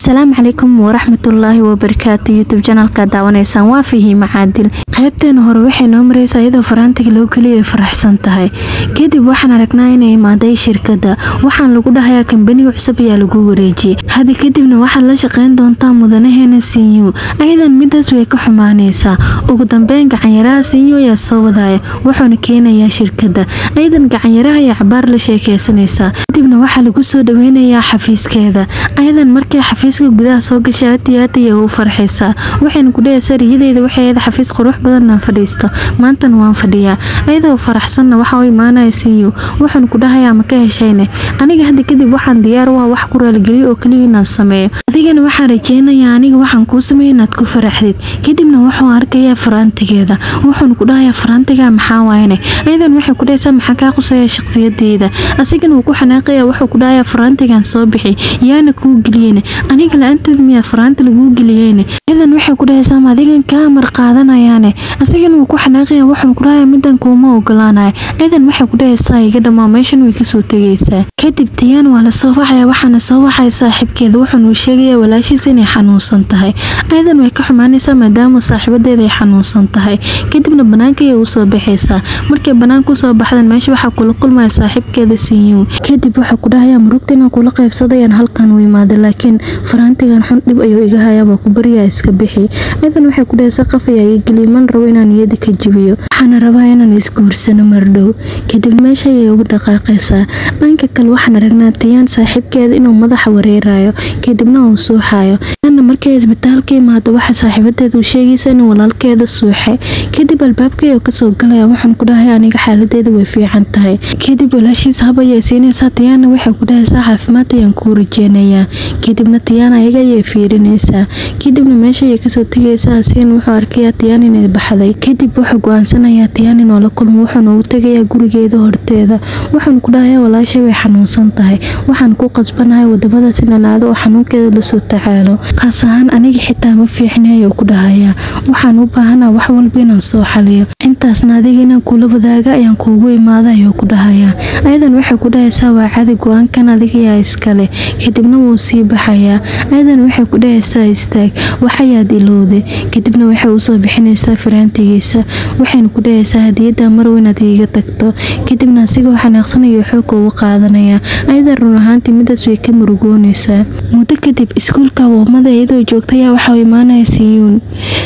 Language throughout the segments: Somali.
Asalaamu calaykum waraxmatullaahi wabarakaatu. YouTube channelka daawanaysaan waa Fahiima Caadil. Qaybteena hore waxay noo maraysaa iyadoo faraantiga loo geliyay faraxsan tahay. Kadib waxaan aragnaa inay imaaday shirkadda. Waxaan lagu dhahayaa kambaniga cusub ayaa lagu wareejiyay. Hadi kadibna waxaad la shaqayn doontaa mudanaheena Sinyu. Ayadan midaas way ka xumaanaysaa. Ugu dambeyn gacanyaraha Sinyu ayaa soo wadaya, wuxuuna keenayaa shirkadda. Ayadan gacanyaraha ayaa cabaar la sheekaysanaysaa. Kadibna waxaa lagu soo dhaweynayaa xafiiskeeda. Ayadan markay xafiiska gudaha soo gashay aad iyo aad ayay ugu farxaysaa. Waxayna ku dhahaysaa riyadeeda waxay ahayd xafiis qurux badan aan fadhiisto, maantana waan fadhiyaa. Ayadoo faraxsanna waxa u imaanaya Sinyu, wuxuuna ku dhahayaa ma ka heshayne? Aniga hadda kadib waxaan diyaar u ah wax ku raaligeliyo oo kaliya inaan sameeyo. Adigana waxaan rajeynayaa aniga waxaan kuu sameeyay inaad ku faraxdid. Kadibna wuxuu arkayaa faraantigeeda, wuxuuna ku dhahayaa faraantiga maxaa waayne? Ayadan waxay ku dhahaysaa maxaa kaa qusaya shaqsiyadeeda? Asigana wuu ku xanaaqayaa, wuxuu ku dhahayaa faraantigan soo bixi, yaana kuu geliyeyne? Aniga la'aanteed miyaa faraanti laguu geliyeyne? Ayadan waxay ku dhahaysaa ma adigan kaa amar qaadanayaane? Asigana wuu ku xanaaqayaa, wuxuuna ku dhahayaa midan kuuma ogolaanayo. Ayadan waxay ku dhahaysaa iga dhamaa, meeshan way kasoo tegaysaa. Kadib Tiyaan waa la soo waxaya, waxaana soo waxaya saaxiibkeeda, wuxuuna u sheegayaa walaashiisa inay xanuunsan tahay. Ayadan way ka xumaanaysaa maadaama saaxiibadeeda ay xanuunsan tahay. Kadibna banaanka ayay usoo baxaysaa. Markay banaanka usoo baxdan meesha waxaa kula kulmaya saaxiibkeeda Sinyu. Kadib wuxuu ku dhahayaa murugta inaan kula qaybsadayaan halkan u imaaday, laakiin faraantigan xun dhib ayuu iga hayaa, waa ku baryaa iska bixi. Ayadan waxay ku dhahaysaa qaf ayaa iga geliyay, man rabo inaan niyada ka jabiyo, waxaana rabaa inaan isguursano mardhow. Kadib meesha ayay ugu dhaqaaqaysaa. Dhanka kale waxaan aragnaa Tiyaan saaxiibkeeda inuu madaxa wareerayo, kadibna uu suuxayo. Tiyaanna markay isbitaalka imaado waxa saaxiibadeeda u sheegaysa inuu walaalkeeda suuxay. Kadib albaabka ayuu kasoo galaya, waxaan ku dhahay aniga xaaladeeda way fiican tahay. Kadib walaashiis hab ayay siinaysaa. Tiyaanna waxay ku dhahaysaa caafimaad ayaan kuu rajeynayaa. Kadibna Tiyaan ayaga ayay fiirinaysaa. Kadibna meesha ayay kasoo tegaysaa. Asiin wuxuu arkayaa Tiyaan inay baxday. Kadib wuxuu go'aansanayaa Tiyaan inuu la kulmo, wuxuuna ugu tegayaa gurigeeda horteeda. Wuxuuna ku dhahayaa walaashay way xanuunsan tahay, waxaan ku qasbanahay wadamadaas inaan aado oo xanuunkeeda lasoo tacaalo. Qaas ahaan aniga xitaa ma fiicni ayuu ku dhahayaa. Waxaan u baahanahay wax walba inaan soo xaliyo, intaasna adiga inaan kula wadaaga ayaan kuugu imaada ayuu ku dhahayaa. Ayadan waxay ku dhahaysaa waa cadi, go'aankan adiga yaa iskale. Kadibna wuu sii baxayaa. Ayadan waxay ku dhahaysaa istaag, waxayaad ilowday. Kadibna waxay usoo bixinaysaa faraantigiisa, waxayna ku dhahaysaa hadiyadda marw inaad iiga tagto. Kadibna asigoo xanaaqsanayo xoog ugu qaadanaya. Ayadan run ahaantii midaas way ka murugoonaysaa. Muddo kadib iskuulka woomada iyadoo joogta ayaa waxaa u imaanaya Siyuun.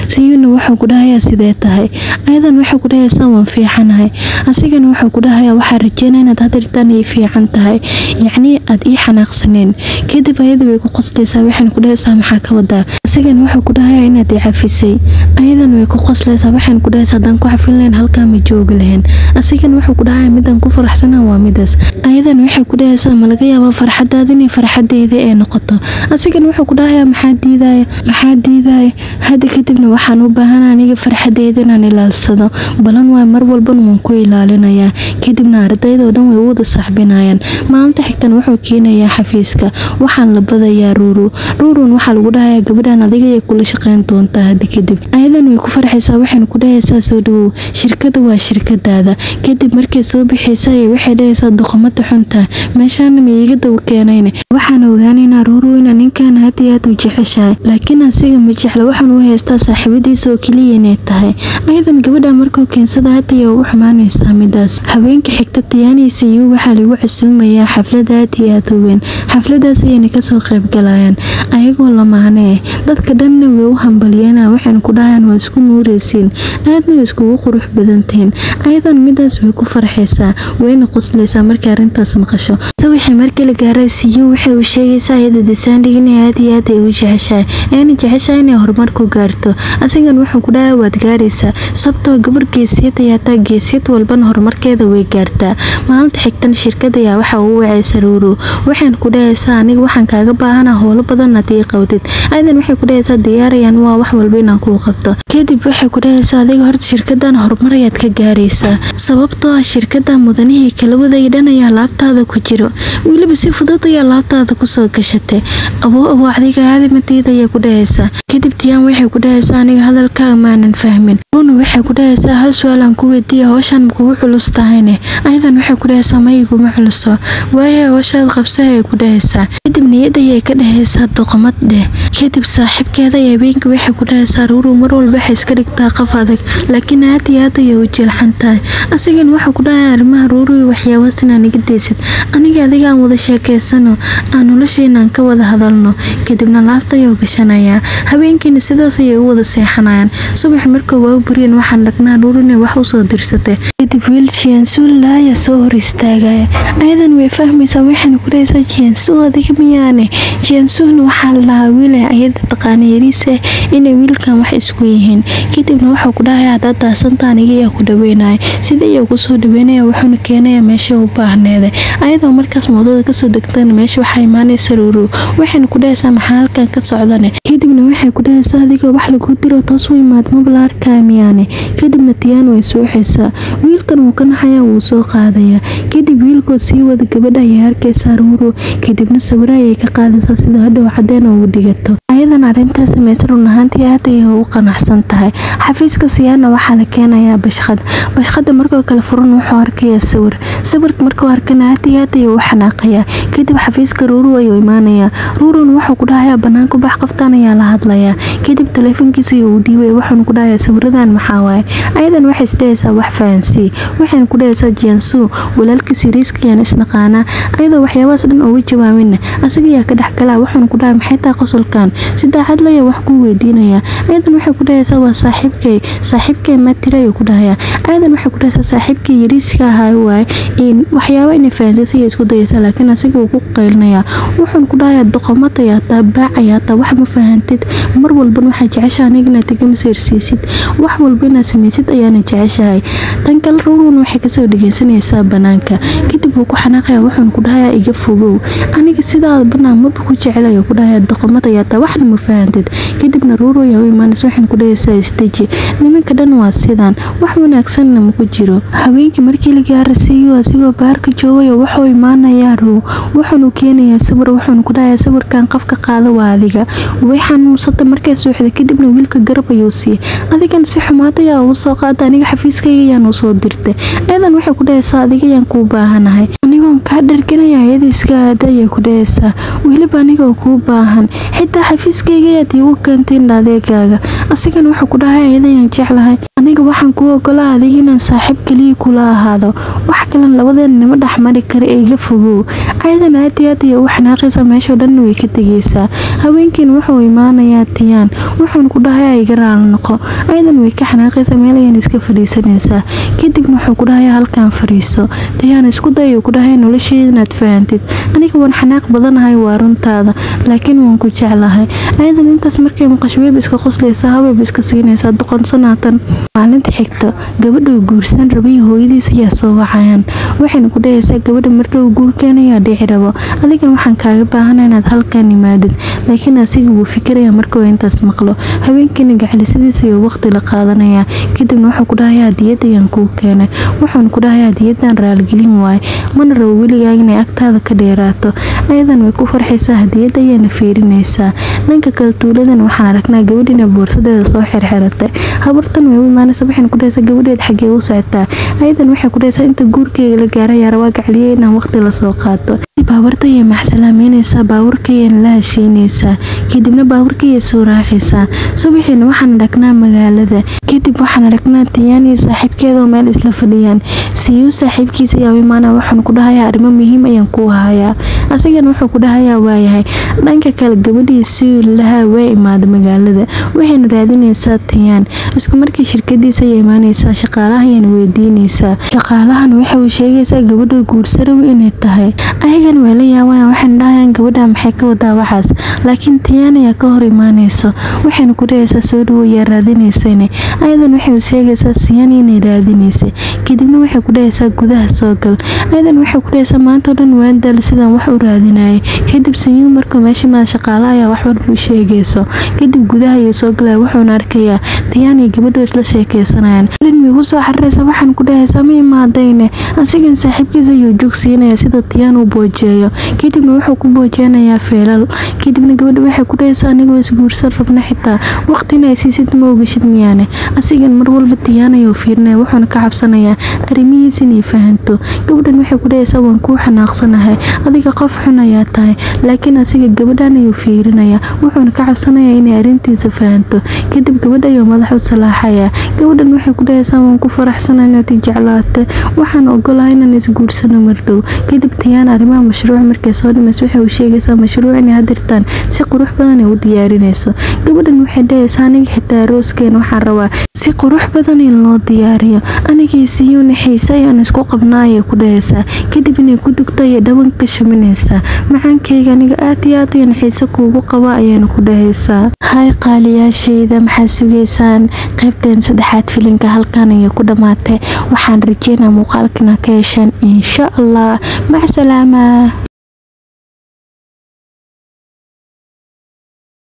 Siyuunna wuxuu ku dhahayaa sidee tahay? Ayadan waxay ku dhahaysaa waan fiicanahay. Asigana wuxuu ku dhahayaa waxaan rajeynaa inaad hadirtaan ii fiican tahay, yacni aad ii xanaaqsaneen. Kadib ayada way ku qoslaysaa, waxayna ku dhahaysaa maxaa ka wadaa? Asigana wuxuu ku dhahayaa inaad i cafisay. Ayadan way ku qoslaysaa, waxayna ku dhahaysaa haddaan ku cafin lahayn halkaa ma joogi lahayn. Asigana wuxuu ku dhahayaa midaan ku faraxsanaa waa midaas. Ayadan waxay ku dhahaysaa ma laga yaabaa farxadaada inay farxadeeda ee noqoto? Asigana wuxuu ku dhahayaa maxaa diidaya, maxaa diidaya? Hadda kadibna waxaan u baahanahay aniga farxadeeda inaan ilaalsado, balan waay mar walbana waan ku ilaalinayaa. Kadibna ardayda oo dhan way u wada saaxbinayaan. Maalinta xigtan wuxuu keenayaa xafiiska, waxaan la badayaa Ruuru. Ruurun waxaa lagu dhahayaa gabadhan adiga ayay kula shaqayn doontaa hadda kadib. Ayadan way ku farxaysaa, waxayna ku dhahaysaa soo dhawow, shirkadda waa shirkadaada. Kadib markay soo bixaysa ayay waxay dhahaysaa doqomada xunta, meeshaana ma iiga daba keenayne. Waxaan ogaanaynaa Ruuru inaa ninkan aad iyo aad u jeceshahay, laakiin asiga ma jecla, waxaan u haystaa saaxiibadiisa oo kaliya inay tahay. Ayadan gabadha markuu keensada aad ayay ugu xumaanaysaa midaas. Habeenka xigta Tiyaani Sinyu waxaa lagu casuumayaa xaflad aad iyo aad u weyn. Xafladaas ayayna kasoo qayb galayaan ayagoo lamaane ah. Dadka dhanna way u hambalyeynayaan, waxayna ku dhahayaan waa isku nuuraysiin, aadna way iskugu qurux badan tihiin. Ayadan midaas way ku farxaysaa, wayna qoslaysaa markay arrintaas maqasho. Subaxii markii la gaaray Sinyu waxay u sheegaysaa iyada Disandig inay aad iyo aad ay u jeceshahay, ayna jeceshahay inay horumar ku gaarto. Asigan wuxuu ku dhahayaa waad gaaraysaa, sababtoo gabar geesiyad ayaa taa, geesiyad walbana horumarkeeda way gaartaa. Maalinta xigtan shirkadda ayaa waxa ugu wacaysa Ruuru, waxayna ku dhahaysaa aniga waxaan kaaga baahanahay howlo badan inaad ii qabatid. Ayadan waxay ku dhahaysaa diyaarayaan waa wax walba inaan kuu qabto. Kadib waxay ku dhahaysaa adiga horta shirkadan horumar ayaad ka gaaraysaa, sababtoo ah shirkada mudanihii kala wadayay dhan ayaa laabtaada ku jiro, weliba si fudud ayaa laabtaada kusoo gashatay. Aboo aboo adiga aadi matiid ayay ku dhahaysaa. Kadib Tiyaan waxay ku dhahaysaa aniga hadalkaaga maanan fahmin. Runa waxay ku dhahaysaa hal su'aal aan ku weydiiya, hawshan ma kugu culus tahayne? Ayadan waxay ku dhahaysaa ma iguma culuso, waayahay hawshaad qabsa ayay ku dhahaysaa. Kadib niyad ayay ka dhahaysaa doqomad dheh. Kadib saaxiibkeeda ayaa habeenkii waxay ku dhahaysaa Ruuru mar walba waxay iska dhigtaa qof adag, laakiin aad iyo aad ayay u jilxan tahay. Asigana wuxuu ku dhahayaa arrimaha Ruuru iyo waxyaabahaas inaan iga deysid, aniga adiga aan wada sheekeysano, aan nolosheena aan ka wada hadalno. Kadibna laabta ayuu gashanayaa. Habeenkiina sidaas ayay u wada seexanayaan. Subax markuu waagu buriyeen waxaan aragnaa Ruuru inay wax usoo dirsatay. Kadib wiil Jiansu ayaa soo hor istaagaya. Ayadan way fahmaysaa, waxayna ku dhahaysaa Jiansu adiga miyaane? Jiansuhna waxaa la lahaa wiil ay ayada taqaana yariise inay wiilkan wax isku yihiin. Kadibna wuxuu ku dhahayaa haddaad daasantaa aniga ayaa ku dhaweynaya. Sidii ayuu kusoo dhaweynaya, wuxuuna keenayaa meesha u baahneeda. Ayadoo markaas moodada kasoo degtana meesha waxaa imaanaysa Ruuru, waxayna ku dhahaysaa maxaa halkan ka socdane? Kadibna waxay ku dhahaysaa adigoo wax lagu diro toos u imaad maba la arkaya miyaane? Kadibna Tiyaan way suuxaysaa. Wiilkan wuu ka naxayaa, wuu soo qaadayaa. Kadib wiilkoo sii wada gabadha ayay arkaysaa Ruuru. Kadibna sawiro ayay ka qaadaysaa sida hadhow cadeen ugu dhigato. Ayadan arrintaas samaysa run ahaantii aad ayay ugu qanacsan tahay. Xafiiska Siyaana waxaa la keenayaa bashqad. Bashqada markuu kala furan wuxuu arkayaa sawir. Sawirka markuu arkana aad iyo aad ayuu u xanaaqayaa. Kadib xafiiska Ruuru ayuu imaanayaa. Ruuruna wuxuu ku dhahayaa banaanka bax, qoftaan ayaa la hadlayaa. Kadib taleefankiisa ayuu u dhiibay, wuxuuna ku dhahayaa sawiradan maxaa waaye? Ayadan waxay isdhahaysaa wax fahansii. Waxayna ku dhahaysaa Jiansu walaalkiis yariiska ayaan isnaqaanaa. Ayadoo waxyaabahaas dhan uga jawaabin asaga ayaa ka dhex galaa, wuxuuna ku dhahay maxay tahay qosolkan? Si daacad leh wax kuu weydiinayaa. Ayadan waxay ku dhahaysaa waa saaxiibkay, saaxiibkay ma tira ayuu ku dhahayaa. Ayadan waxay ku dhahaysaa saaxiibkay yariiska ahaa waaye, in waxyaabo inay fahansiisay ayay isku dayaysaa, laakiin asaga wuu ku qaylinayaa. Wuxuuna ku dhahayaa doqomad ayaa taa, baac ayaa taa, wax ma fahantid, mar walbana waxaa jeceshahay aniga inaad iga maseersiisid, wax walba inaad samaysid ayaana jeceshahay. Tan kale Ruuruna waxay kasoo dhageysanaysaa banaanka. Kadib wuu ku xanaaqayaa, wuxuuna ku dhahayaa iga fogow, aniga sidaada banaan maba ku jecel ayuu ku dhahayaa, doqomad ayaa taa, waxna ma fahantid. Kadibna Ruuru ayaa u imaanaysa, waxayna ku dhahaysaa isteji, nimanka dhan waa sidaan, wax wanaagsanna ma ku jiro. Habeenkii markii la gaaro Siyu asigoo baarka joogayo wuxuu imaanayaa Ruu, wuxuuna keenayaa sawir, wuxuuna ku dhahayaa sawirkan qofka qaada waa adiga. Way xanuunsatay markay suuxday, kadibna wiilka garab ayuu siiyay. Adigana si xumaad ayaa ugu soo qaada, aniga xafiiskayga ayaan usoo dirtay. Ayadan waxay ku dhahaysaa adiga ayaan kuu baahanahay, anigoon kaa dharganaya ayada iska aada ayay ku dhahaysaa, weliba anigoo kuu baahan, xitaa xafiiskayga ayaad iigu keentay adeegaaga. Asigana wuxuu ku dhahay ayada ayaan jeclahay, aniga waxaan kuu ogolaa adiga inaan saaxiib kaliya kula ahaado, wax kalena labadeena nima dhex mari kara ee iga fogow. Ayadan aad iyo aad ayay u xanaaqaysaa, meeshoo dhan way ka tegaysaa. Habeenkiina wuxuu imaanayaa Tiyaan, wuxuuna ku dhahayaa iga raali noqo. Ayadan way ka xanaaqaysaa, meel ayayna iska fadhiisanaysaa. Kadibna wuxuu ku dhahayaa halkan fadhiiso. Tiyaan isku day ayuu ku dhahayaa noloshayda inaad fahantid, aniga waan xanaaq badanahay waa runtaada, laakiin waan ku jeclahay. Ayadan intaas markay maqasho wayba iska qoslaysaa, habayba iska siinaysaa doqonsanaatan. Maalinta xigta gabadha guursan rabay hooyadiis ayaa soo wacayaan, waxayna ku dhahaysaa gabadha mardhow guurkeena ayaa dhici rabo, adigana waxaan kaaga baahanahay inaad halkan imaadid. Laakiin asiga wuu fikirayaa markuu intaas maqlo. Habeenkiina gacalisadiisa ayuu waqti la qaadanayaa. Kadibna wuxuu ku dhahayaa hadiyad ayaan kuu keenay, wuxuuna ku dhahayaa hadiyadan raaligelin waaye, mana rabo weligaaga inay agtaada ka dheeraato. Ayadan way ku farxaysaa, hadiyad ayaana fiirinaysaa. Dhanka kale tuuladan waxaan aragnaa gabadhiina boorsadeeda soo xirxiratay. Habartan way u imaanaysaa, waxayna ku dhahaysaa gabadheed xagee u socotaa? Ayadan waxay ku dhahaysaa inta guurkeyga la gaaray ayaa rabaa gacaliye inaan waqti la soo qaato. Baabuurta ayay maxsalaameynaysaa, baabuurka ayayna la heshiinaysaa. Kadibna baabuurka ayay soo raacaysaa. Subaxiina waxaan aragnaa magaalada. Kadib waxaan aragnaa Tiyaan iyo saaxiibkeeda oo meel isla fadhiyaan. Siyu saaxiibkiisa ayaa u imaanaya, wuxuuna ku dhahayaa arrimo muhiim ayaan kuu hayaa. Asigana wuxuu ku dhahayaa waayahay. Dhanka kale gabadhii Siyu lahaa way imaaday magaalada, waxayna raadinaysaa Tiyaan. Isku markii shirkadiisa ayay imaanaysaa, shaqaalaha ayayna weydiinaysaa. Shaqaalahan waxay u sheegaysaa gabadha guursan rabo inay tahay. Ayagana Dhammaan way la yaabayaan, waxayna dhahayaan gabadha maxay ka wadaa waxaas, laakiin Tiyaan ayaa ka hor imaanayso, waxayna ku dhahaysaa soo dhawow, yaa raadinaysayne? Ayadan waxay u sheegaysaa Siyaan inay raadinaysay. Kadibna waxay ku dhahaysaa gudaha soo gal. Ayadan waxay ku dhahaysaa maanta oo dhan waan daal sidaan wax u raadinayay. Kadib Siyaan markuu meesha imaado, shaqaalaha ayaa wax walba u sheegayso. Kadib gudaha ayuu soo galaya, wuxuuna arkayaa Tiyaan iyo gabadhu isla sheekeysanayaan. Dhan way ku soo xararaysaa, waxaan ku dhahaysaa ma imaadayne? Asigan saaxiibkiisa ayuu joog siinaya sida Tiyaan u boojeeyo. Kadibna wuxuu ku boojeynayaa feelal. Kadibna gabadha waxay ku dhahaysaa anigoo isguursan rabna xitaa waqtina ay siisid ma ogashid miyaane? Asigan mar walba Tiyaan ayuu fiirinaya, wuxuuna ka cabsanayaa arrimihiisa inay fahanto. Gabadhan waxay ku dhahaysaa waan kuu xanaaqsanahay, adiga qof xun ayaa tahay, laakiin asiga gabadhan ayuu fiirinayaa, wuxuuna ka cabsanayaa inay arrintiisa fahanto. Kadib gabadha ayuu madax u salaaxayaa. Gabadhan waxay ku dhahaysaa waan ku faraxsanahay inaad i jeclaatay, waxaan ogolahay inaan isguursano mardhow. Kadib Tiyaan arrimaha mashruuc markay soo dhamayso, waxay u sheegaysaa mashruuc inay hadirtaan si qurux badan ay u diyaarinayso. Gabadhan waxay dhahaysaa aniga xitaa arooskeena waxaan rabaa si qurux badan in loo diyaariyo, anigii Siyuuna xiise ayaan isku qabnaa ayay ku dhahaysaa. Kadib inay ku dhugto ayay dhabanka ka shaminaysaa. Macaankayga, aniga aad iyo aad ayaan xiise kuugu qabaa ayayna ku dhahaysaa. Hay qaaliyaashayda, maxaa sugaysaan? Qaybteen saddexaad filinka halkan ayay ku dhammaatay. Waxaan rajeynaa muuqaalkana ka hesheen, insha Allah. Macsalaama.